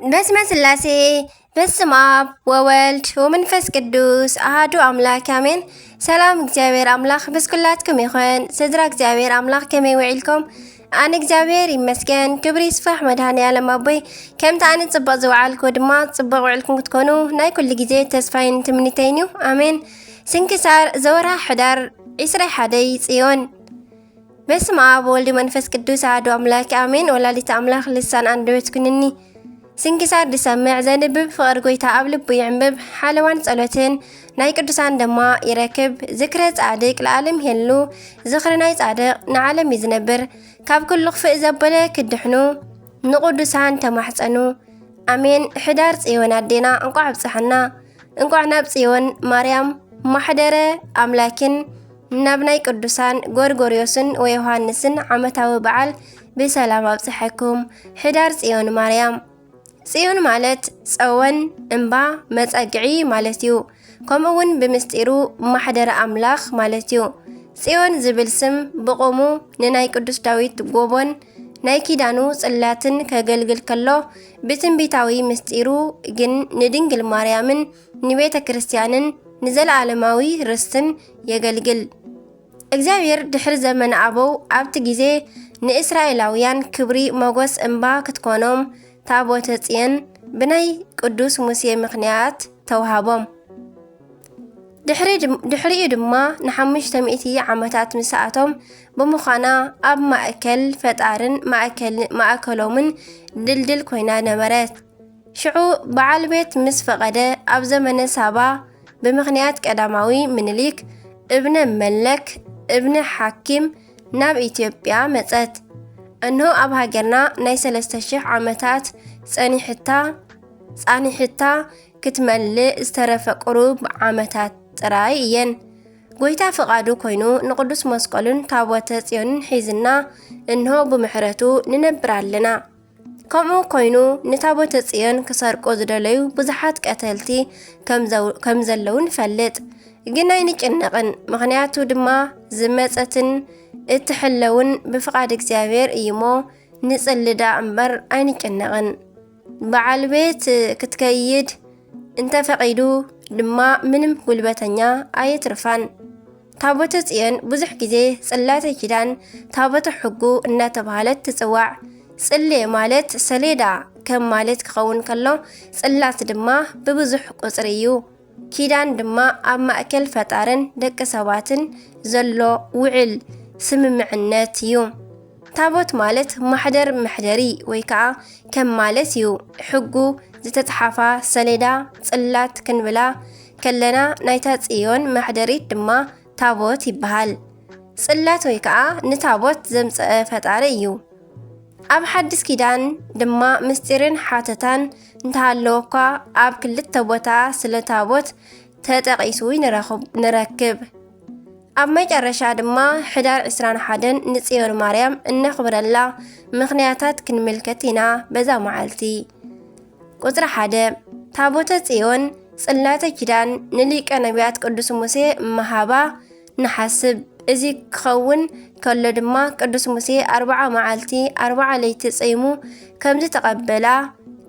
በስመ ስላሴ፣ በስመ አብ ወወልድ ወመንፈስ ቅዱስ አሃዱ አምላክ አሜን። ሰላም እግዚኣብሔር አምላክ ምስ ኩላትኩም ይኹን። ስድራ እግዚኣብሔር አምላክ ከመይ ውዒልኩም? ኣነ እግዚኣብሔር ይመስገን፣ ክብሪ ይስፋሕ መድኃኔ ዓለም ኣቦይ። ከምቲ ኣነ ጽቡቕ ዝወዓልኩ ድማ ጽቡቕ ውዕልኩም ክትኮኑ ናይ ኩሉ ግዜ ተስፋይን ትምኒተይን እዩ። ኣሜን። ስንክሳር ዘወርሃ ሕዳር ዕስራ ሓደ ጽዮን። በስመ አብ ወወልድ መንፈስ ቅዱስ አሐዱ አምላክ አሜን። ወላዲተ አምላክ ልሳን አንደበት ኩንኒ። ስንክሳር ዝሰምዕ ዘንብብ ፍቕሪ ጎይታ ኣብ ልቡ ይዕንብብ። ሓለዋን ጸሎትን ናይ ቅዱሳን ድማ ይረክብ። ዝክረ ጻድቅ ለዓለም ይሄሉ። ዝኽሪ ናይ ጻድቅ ንዓለም እዩ ዝነብር። ካብ ኩሉ ክፍእ ዘበለ ክድሕኑ ንቅዱሳን ተማሕጸኑ። ኣሜን። ሕዳር ጽዮን ኣዴና እንቋዕ ኣብጽሐና። እንቋዕ ናብ ጽዮን ማርያም ማሕደረ ኣምላክን ናብ ናይ ቅዱሳን ጎርጎርዮስን ወዮሃንስን ዓመታዊ በዓል ብሰላም ኣብጽሐኩም። ሕዳር ጽዮን ማርያም። ጽዮን ማለት ጸወን፣ እምባ፣ መጸግዒ ማለት እዩ። ከምኡ እውን ብምስጢሩ ማሕደረ ኣምላኽ ማለት እዩ። ጽዮን ዝብል ስም ብቑሙ ንናይ ቅዱስ ዳዊት ጎቦን ናይ ኪዳኑ ጽላትን ከገልግል ከሎ፣ ብትንቢታዊ ምስጢሩ ግን ንድንግል ማርያምን ንቤተ ክርስቲያንን ንዘለዓለማዊ ርስትን የገልግል። እግዚኣብሔር ድሕሪ ዘመነ ኣበው ኣብቲ ግዜ ንእስራኤላውያን ክብሪ ሞገስ እምባ ክትኮኖም ታቦተ ጽዮን ብናይ ቅዱስ ሙሴ ምኽንያት ተውሃቦም። ድሕሪ ድም-፣ ድሕሪኡ ድማ ንሓሙሽተ ሚእቲ ዓመታት ምስ ኣቶም ብምዃና ኣብ ማእከል ፈጣርን ማእከል-፣ ማእከሎምን ድልድል ኮይና ነበረት። ሽዑ በዓል ቤት ምስ ፈቐደ ኣብ ዘመነ ሳባ ብምኽንያት ቀዳማዊ ምኒልክ እብነ መለክ እብነ ሓኪም ናብ ኢትዮጵያ መጸት። እንሆ ኣብ ሃገርና ናይ ሰለስተ ሽሕ ዓመታት ጸኒሕታ፣ ጻኒሕታ ክትመልእ ዝተረፈ ቁሩብ ዓመታት ጥራይ እየን። ጎይታ ፍቓዱ ኮይኑ ንቅዱስ መስቀሉን ታቦተ ጽዮንን ሒዝና እንሆ ብምሕረቱ ንነብር ኣለና። ከምኡ ኮይኑ ንታቦተ ጽዮን ክሰርቁ ዝደለዩ ብዙሓት ቀተልቲ ከም ዘው-፣ ከም ዘለዉ ንፈልጥ። ግን ኣይንጭነቕን፣ ምኽንያቱ ድማ ዝመጸትን እትሕለውን ብፍቓድ እግዚኣብሔር እዩሞ ንጽሊ ደኣ እምበር ኣይንጭነቕን። በዓል ቤት ክትከይድ እንተፈቒዱ ድማ ምንም ጉልበተኛ ኣየትርፋን። ታቦተ ጽዮን ብዙሕ ግዜ ጽላተ ኪዳን፣ ታቦተ ሕጉ እናተባህለት ትጽዋዕ። ጽሌ ማለት ሰሌዳ ከም ማለት ክኸውን ከሎ፣ ጽላት ድማ ብብዙሕ ቁጽሪ እዩ። ኪዳን ድማ ኣብ ማእከል ፈጣርን ደቂ ሰባትን ዘሎ ውዕል ስምምዕነት እዩ። ታቦት ማለት ማሕደር መሕደሪ ወይ ከኣ ከም ማለት እዩ። ሕጉ ዝተጽሓፋ ሰሌዳ፣ ጽላት ክንብላ ከለና ናይታ ጽዮን መሕደሪት ድማ ታቦት ይበሃል። ጽላት ወይ ከኣ ንታቦት ዘምጸአ ፈጣሪ እዩ። ኣብ ሓድስ ኪዳን ድማ ምስጢርን ሓተታን እንተሃለወ እኳ ኣብ ክልተ ቦታ ስለ ታቦት ተጠቒሱ ንረኽብ-፣ ንረክብ። ኣብ መጨረሻ ድማ ሕዳር ዕስራን ሓደን ንጽዮን ማርያም እነኽብረላ ምኽንያታት ክንምልከት ኢና በዛ መዓልቲ። ቁጽሪ ሓደ፣ ታቦተ ጽዮን ጽላተ ኪዳን ንሊቀ ነቢያት ቅዱስ ሙሴ ምሃባ ንሓስብ። እዚ ክኸውን ከሎ ድማ ቅዱስ ሙሴ ኣርብዓ መዓልቲ ኣርብዓ ለይቲ ጸይሙ ከም ዝተቐበላ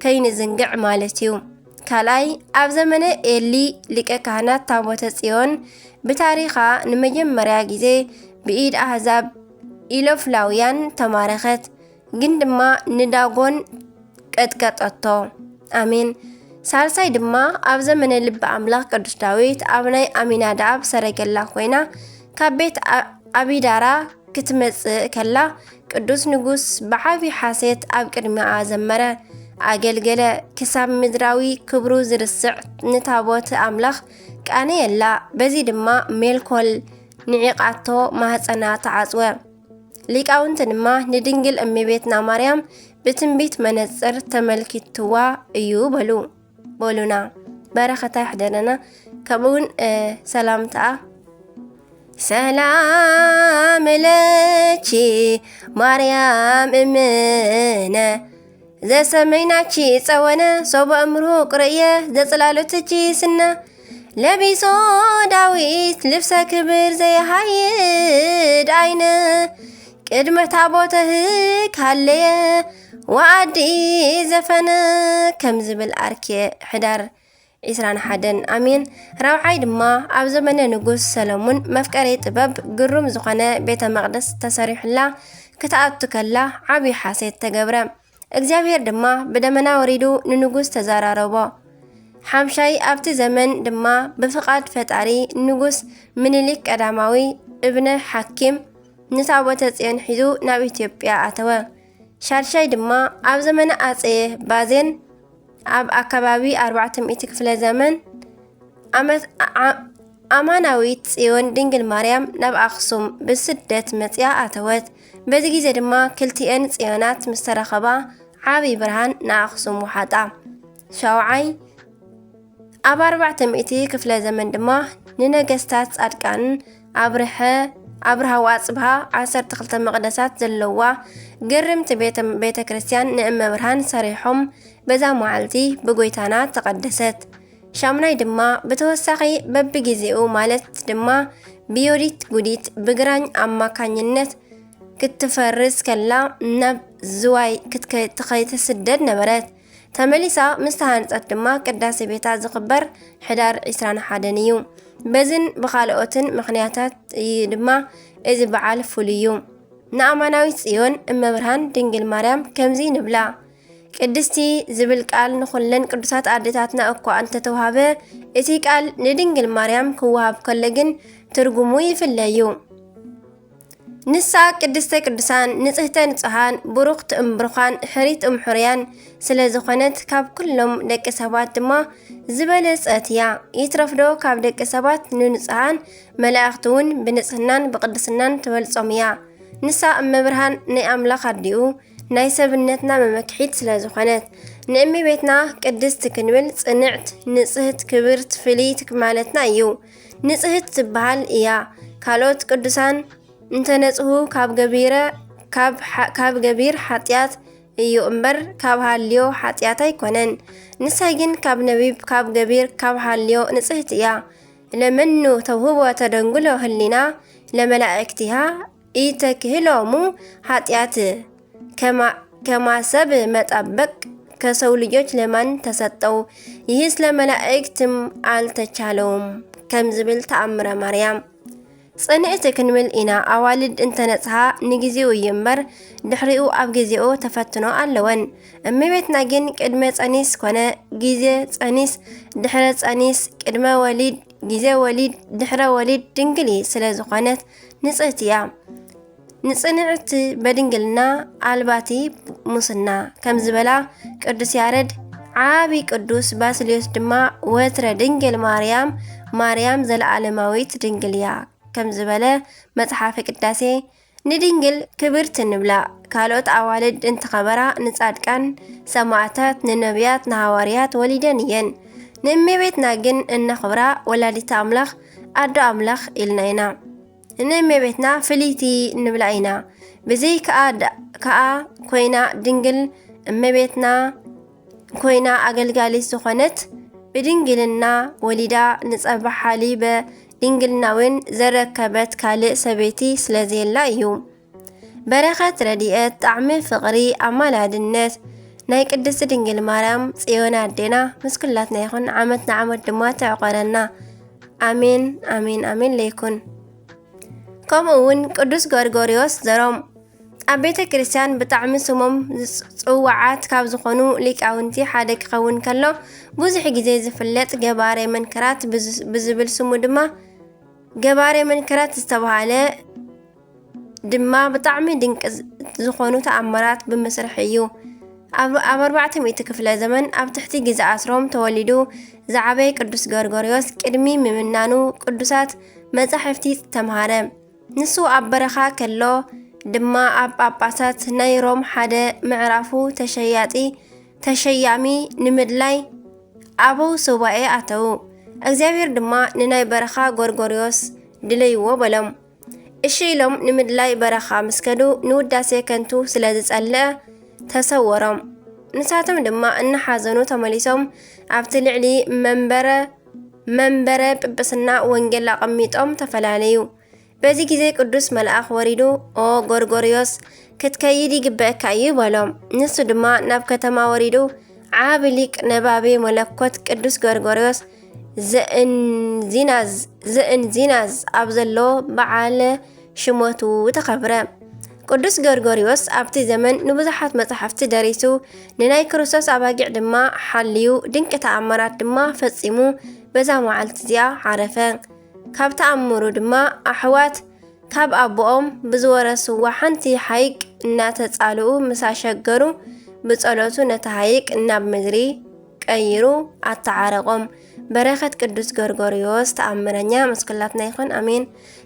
ከይንዝንግዕ ማለት እዩ። ካልኣይ፣ ኣብ ዘመነ ኤሊ ሊቀ ካህናት ታቦተ ጽዮን ብታሪኻ ንመጀመርያ ግዜ ብኢድ ኣህዛብ ኢሎፍላውያን ተማረኸት፣ ግን ድማ ንዳጎን ቀጥቀጠቶ። ኣሜን። ሳልሳይ ድማ ኣብ ዘመነ ልበ ኣምላኽ ቅዱስ ዳዊት ኣብ ናይ ኣሚናዳብ ሰረገላ ኮይና ካብ ቤት ኣ-፣ ኣቢዳራ ክትመጽእ ከላ ቅዱስ ንጉስ ብዓቢ ሓሴት ኣብ ቅድሚኣ ዘመረ፣ ኣገልገለ፣ ክሳብ ምድራዊ ክብሩ ዝርስዕ ንታቦት ኣምላኽ ቃነየላ። በዚ ድማ ሜልኮል ንዒቓቶ ማህጸና ተዓጽወ። ሊቃውንቲ ድማ ንድንግል እመቤትና ማርያም ብትንቢት መነጽር ተመልኪትዋ እዩ በሉ፣ በሉና። በረኸታ ይሕደረና። ከምኡውን፣ እ፣ ሰላምታኣ ሰላም ለኪ ማርያም እምነ ዘሰመይናኪ ጸወነ ሶበ እምሩ ቅርእየ ዘጽላሎትኪ ስነ ለቢሶ ዳዊት ልብሰ ክብር ዘይሃይድ ኣይነ ቅድመ ታቦተ ህግ ሃለየ ወኣዲ ዘፈነ ከም ዝብል ኣርኬ ሕዳር ዒስራን ሓደን ኣሜን። ራብዓይ ድማ ኣብ ዘመነ ንጉስ ሰለሙን መፍቀሬ ጥበብ ግሩም ዝኾነ ቤተ መቕደስ ተሰሪሑላ ክትኣቱ ከላ ዓብዪ ሓሴት ተገብረ። እግዚኣብሔር ድማ ብደመና ወሪዱ ንንጉስ ተዘራረቦ። ሓምሻይ ኣብቲ ዘመን ድማ ብፍቓድ ፈጣሪ ንጉስ ምኒልክ ቀዳማዊ እብነ ሓኪም ንታቦተ ጽዮን ሒዙ ናብ ኢትዮጵያ ኣተወ። ሻድሻይ ድማ ኣብ ዘመነ ኣጼ ባዜን ኣብ ኣከባቢ ኣርባዕተ ሚእቲ ክፍለ ዘመን ኣመት ኣማናዊት ጽዮን ድንግል ማርያም ናብ ኣኽሱም ብስደት መጽያ ኣተወት። በዚ ግዜ ድማ ክልቲኤን ጽዮናት ምስ ተረኸባ ዓቢ ብርሃን ንኣኽሱም ወሓጣ። ሻውዓይ ኣብ ኣርባዕተ ሚእቲ ክፍለ ዘመን ድማ ንነገስታት ጻድቃን ኣብርሀ ኣብርሃ ወኣጽብሃ ዓሰርተ ክልተ መቕደሳት ዘለዋ ግርምቲ ቤተ ቤተ ክርስቲያን ንእመ ብርሃን ሰሪሖም በዛ መዓልቲ ብጎይታና ተቐደሰት። ሻምናይ ድማ ብተወሳኺ በብግዜኡ ማለት ድማ ብዮዲት ጉዲት ብግራኝ ኣማካኝነት ክትፈርስ ከላ ናብ ዝዋይ ክትከይትስደድ ነበረት። ተመሊሳ ምስ ተሃንጸት ድማ ቅዳሴ ቤታ ዝኽበር ሕዳር ዒስራን ሓደን እዩ። በዝን ብኻልኦትን ምኽንያታት እዩ ድማ እዚ በዓል ፍሉይ እዩ። ንኣማናዊት ጽዮን እመብርሃን ድንግል ማርያም ከምዚ ንብላ። ቅድስቲ ዝብል ቃል ንኹለን ቅዱሳት ኣዴታትና እኳ እንተተዋህበ፣ እቲ ቃል ንድንግል ማርያም ክወሃብ ከሎ ግን ትርጉሙ ይፍለ እዩ። ንሳ ቅድስተ ቅዱሳን፣ ንጽህተ ንጹሃን፣ ብሩኽት እምብሩኻን፣ ሕሪት እምሕሩያን ስለ ዝኾነት፣ ካብ ኩሎም ደቂ ሰባት ድማ ዝበለጸት እያ። ይትረፍዶ ካብ ደቂ ሰባት ንንጹሃን መላእኽቲ እውን ብንጽህናን ብቅድስናን ትበልጾም እያ። ንሳ እመብርሃን ናይ ኣምላኽ ኣዲኡ፣ ናይ ሰብነትና መመክሒት ስለ ዝኾነት፣ ንእመቤትና ቅድስት ክንብል ጽንዕት፣ ንጽህት፣ ክብርት፣ ፍልይት ማለትና እዩ። ንጽህት ትበሃል እያ። ካልኦት ቅዱሳን እንተነጽሁ ካብ ገቢረ፣ ካብ ሓ-፣ ካብ ገቢር ሓጢኣት እዩ እምበር ካብ ሃልዮ ሓጢኣት ኣይኮነን። ንሳ ግን ካብ ነቢብ፣ ካብ ገቢር፣ ካብ ሃልዮ ንጽህት እያ። ለመኑ ተውህቦ ተደንግሎ ህሊና ለመላእክቲሃ ኢተክህሎሙ ሓጢኣት ከማ-፣ ከማ ሰብ መጠበቅ ከሰው ልጆች ለማን ተሰጠው፣ ይህስ ለመላእክትም አልተቻለውም ከም ዝብል ተኣምረ ማርያም። ጽንዕቲ ክንብል ኢና፣ ኣዋልድ እንተነጽሃ ንግዜኡ እዩ እምበር ድሕሪኡ ኣብ ግዜኡ ተፈትኖ ኣለወን። እመቤትና ግን ቅድመ ጸኒስ ኮነ ግዜ ጸኒስ፣ ድሕረ ጸኒስ፣ ቅድመ ወሊድ፣ ግዜ ወሊድ፣ ድሕረ ወሊድ ድንግል ስለ ዝኾነት ንጽህቲ እያ። ንጽንዕቲ በድንግልና ኣልባቲ ሙስና ከም ዝበላ ቅዱስ ያሬድ፣ ዓቢ ቅዱስ ባስልዮስ ድማ ወትረ ድንግል ማርያም፣ ማርያም ዘለዓለማዊት ድንግል እያ ከም ዝበለ መጽሓፈ ቅዳሴ፣ ንድንግል ክብርቲ ንብላ። ካልኦት ኣዋልድ እንትኸበራ ንጻድቃን፣ ሰማዕታት፣ ንነቢያት፣ ንሃዋርያት ወሊደን እየን። ንእመቤትና ግን እነኽብራ ወላዲተ ኣምላኽ፣ ኣዶ ኣምላኽ ኢልና ኢና። ንእመቤትና ፍልይቲ ንብላ ኢና። ብዘይ ከኣ ድ-፣ ከኣ ኮይና ድንግል እመቤትና ኮይና ኣገልጋሊት ዝኾነት፣ ብድንግልና ወሊዳ ንጸባ ሓሊበ ድንግልና እውን ዘረከበት ካልእ ሰበይቲ ስለ ዘየላ እዩ። በረኸት ረድኤት፣ ጣዕሚ ፍቕሪ፣ ኣማላድነት ናይ ቅድስቲ ድንግል ማርያም ጽዮን ኣዴና ምስ ኩላትና ይኹን። ዓመት ንዓመት ድማ ትዕቆረና። ኣሜን፣ ኣሜን፣ ኣሜን ለይኩን። ከምኡ እውን ቅዱስ ጎርጎርዮስ ዘሮም ኣብ ቤተ ክርስቲያን ብጣዕሚ ስሞም ዝጽ-፣ ጽዋዓት ካብ ዝኾኑ ሊቃውንቲ ሓደ ክኸውን ከሎ፣ ብዙሕ ግዜ ዝፍለጥ ገባሬ መንክራት ብዝ-፣ ብዝብል ስሙ ድማ ገባሬ መንክራት ዝተባህለ ድማ ብጣዕሚ ድንቂ ዝ-፣ ዝኾኑ ተኣምራት ብምስራሕ እዩ። ኣብ፣ ኣብ ኣርባዕተ ሚእቲ ክፍለ ዘመን ኣብ ትሕቲ ግዝኣት ሮም ተወሊዱ ዝዓበየ ቅዱስ ጎርጎርዮስ ቅድሚ ምምናኑ ቅዱሳት መጻሕፍቲ ተምሃረ። ንሱ ኣብ በረኻ ከሎ ድማ ኣብ ጳጳሳት ናይ ሮም ሓደ ምዕራፉ ተሸያጢ፣ ተሸያሚ ንምድላይ ኣበው ሱባኤ ኣተዉ። እግዚኣብሔር ድማ ንናይ በረኻ ጎርጎርዮስ ድለይዎ በሎም። እሺ ኢሎም ንምድላይ በረኻ ምስ ከዱ ንውዳሴ ከንቱ ስለ ዝጸልአ ተሰወሮም። ንሳቶም ድማ እናሓዘኑ ተመሊሶም ኣብቲ ልዕሊ መንበረ፣ መንበረ ጵጵስና ወንጌል ኣቐሚጦም ተፈላለዩ። በዚ ግዜ ቅዱስ መልኣኽ ወሪዱ፣ "ኦ ጎርጎርዮስ፣ ክትከይድ ይግበእካ እዩ" በሎ። ንሱ ድማ ናብ ከተማ ወሪዱ፣ ዓቢ ሊቅ ነባቤ መለኮት ቅዱስ ጎርጎርዮስ ዘእንዚናዝ፣ ዘእንዚናዝ ኣብ ዘሎ በዓለ ሽሞቱ ተኸብረ። ቅዱስ ጎርጎርዮስ ኣብቲ ዘመን ንብዙሓት መጻሕፍቲ ደሪሱ፣ ንናይ ክርስቶስ ኣባጊዕ ድማ ሓልዩ፣ ድንቂ ተኣምራት ድማ ፈጺሙ በዛ መዓልቲ እዚኣ ዓረፈ። ካብ ተኣምሩ ድማ ኣሕዋት ካብ ኣቦኦም ብዝወረስዋ ሓንቲ ሓይቅ እናተጻልኡ ምስ ኣሸገሩ፣ ብጸሎቱ ነታ ሓይቅ ናብ ምድሪ ቀይሩ ኣተዓረቆም። በረኸት ቅዱስ ጎርጎርዮስ ተኣምረኛ ምስ ኩላትና ይኹን፣ ኣሜን።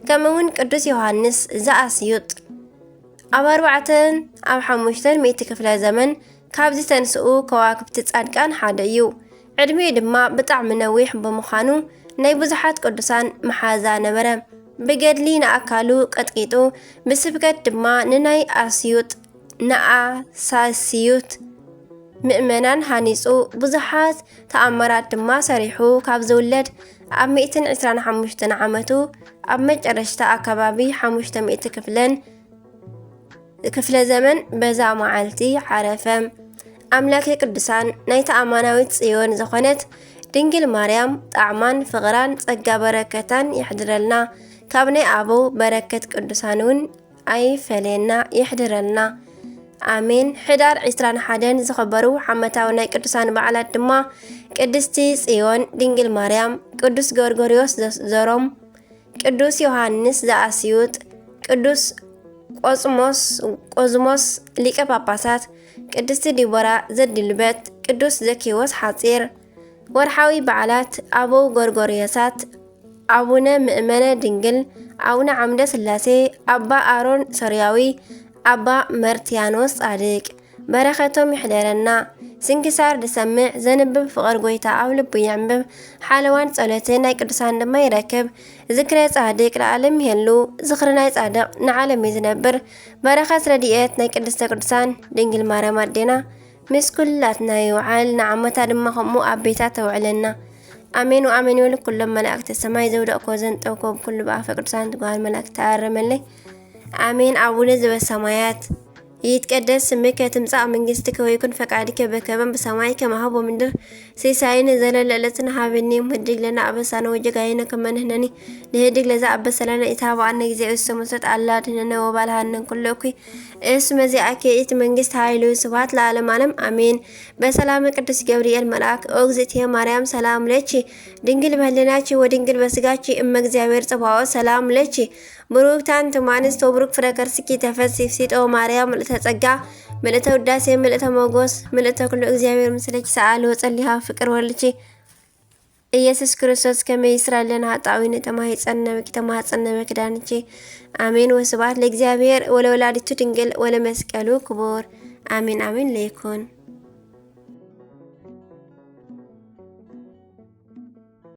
ከምኡ እውን ቅዱስ ዮሃንስ ዘኣስዩጥ ኣብ ኣርባዕተን ኣብ ሓሙሽተን ሚእቲ ክፍለ ዘመን ካብ ዝተንስኡ ከዋክብቲ ጻድቃን ሓደ እዩ። ዕድሜኡ ድማ ብጣዕሚ ነዊሕ ብምዃኑ ናይ ብዙሓት ቅዱሳን መሓዛ ነበረ። ብገድሊ ንኣካሉ ቀጥቂጡ፣ ብስብከት ድማ ንናይ ኣስዩጥ፣ ንኣሳስዩት ምእመናን ሃኒጹ፣ ብዙሓት ተኣምራት ድማ ሰሪሑ። ካብ ዝውለድ ኣብ ሚእትን ዕስራን ሓሙሽተን ዓመቱ ኣብ መጨረሽታ ኣከባቢ ሓሙሽተ ሚእቲ ክፍለን ክፍለ ዘመን በዛ መዓልቲ ዓረፈ። ኣምላከ ቅዱሳን ናይታ ኣማናዊት ጽዮን ዝኾነት ድንግል ማርያም ጣዕማን ፍቕራን ጸጋ በረከታን ይሕድረልና። ካብ ናይ ኣበው በረከት ቅዱሳን እውን ኣይፈለየና ይሕድረልና። ኣሜን። ሕዳር ዕስራን ሓደን ዝኸበሩ ዓመታዊ ናይ ቅዱሳን በዓላት ድማ ቅድስቲ ጽዮን ድንግል ማርያም፣ ቅዱስ ጎርጎርዮስ ዘ-፣ ዘሮም፣ ቅዱስ ዮሃንስ ዘኣስዩጥ፣ ቅዱስ ቆጽሞስ፣ ቆዝሞስ ሊቀ ጳጳሳት፣ ቅድስቲ ዲቦራ ዘድልበት፣ ቅዱስ ዘኬዎስ ሓጺር። ወርሓዊ በዓላት ኣበው ጎርጎርዮሳት፣ ኣቡነ ምእመነ ድንግል፣ ኣቡነ ዓምደ ስላሴ፣ ኣባ ኣሮን ሶርያዊ፣ ኣባ መርትያኖስ ጻድቅ። በረኸቶም ይሕደረና። ስንክሳር ዝሰምዕ ዘንብብ ፍቕር ጎይታ ኣብ ልቡ የዕንብብ። ሓለዋን ጸሎትን ናይ ቅዱሳን ድማ ይረክብ። ዝክረ ጻድቅ ለዓለም ይሄሉ። ዝኽሪ ናይ ጻድቕ ንዓለም እዩ ዝነብር። በረኸት ረድኤት ናይ ቅድስተ ቅዱሳን ድንግል ማርያም ኣዴና ምስ ኩላትና ይውዓል። ንዓመታ ድማ ከምኡ ኣብ ቤታ ተውዕለና። ኣሜን ወኣሜን ይበሉ ኩሎም መላእክተ ሰማይ። ዘውደቕኮ ዘንጠብኮ ብኩሉ ብኣፈ ቅዱሳን ትጓል መላእክት ተኣረመለይ። ኣሜን። ኣቡነ ዘበሰማያት ይትቀደስ ስምከ ትምጻእ መንግስትከ ወይኩን ፈቃድከ በከመ በሰማይ ከማሁ በምድር። ሲሳይነ ዘለለ ዕለትነ ሃበኒ ዮም ህድግ ለነ ኣበሳነ ወጌጋየነ ከመ ንሕነኒ ንህድግ ለዘ ኣበሰ ለነ። ኢታብአነ እግዚኦ ውስተ መስቀል አላ አድህነነ ወባልሃነን ኩሉ እኩይ። እስመ ዚአከ ይእቲ መንግስት ኃይሉ ስብሐት ለዓለመ ዓለም አሜን። በሰላመ ቅዱስ ገብርኤል መልአክ ኦ እግዝእትየ ማርያም ሰላም ለኪ ድንግል በህሊናኪ ወድንግል በስጋኪ እመ እግዚአብሔር ጸባኦት ሰላም ለኪ ብሩክት አንቲ እም አንስት ወብሩክ ፍሬ ከርስኪ ተፈሲ ፍሲጦ ማርያም ምልእተ ጸጋ ምልእተ ውዳሴ ምልእተ ሞጎስ ምልእተ ኩሉ እግዚአብሔር ምስለኪ ሰአሊ ወጸሊ ሀበ ፍቅር ወልድኪ ኢየሱስ ክርስቶስ ከመ ይስራ ለነ ኃጣውኢነ ተማሂጸነ በኪ ተማሐጸነ በኪ ዳንኪ። አሜን። ወስብሐት ለእግዚአብሔር ወለወላዲቱ ድንግል ወለመስቀሉ ክቡር። አሜን አሜን ለይኩን።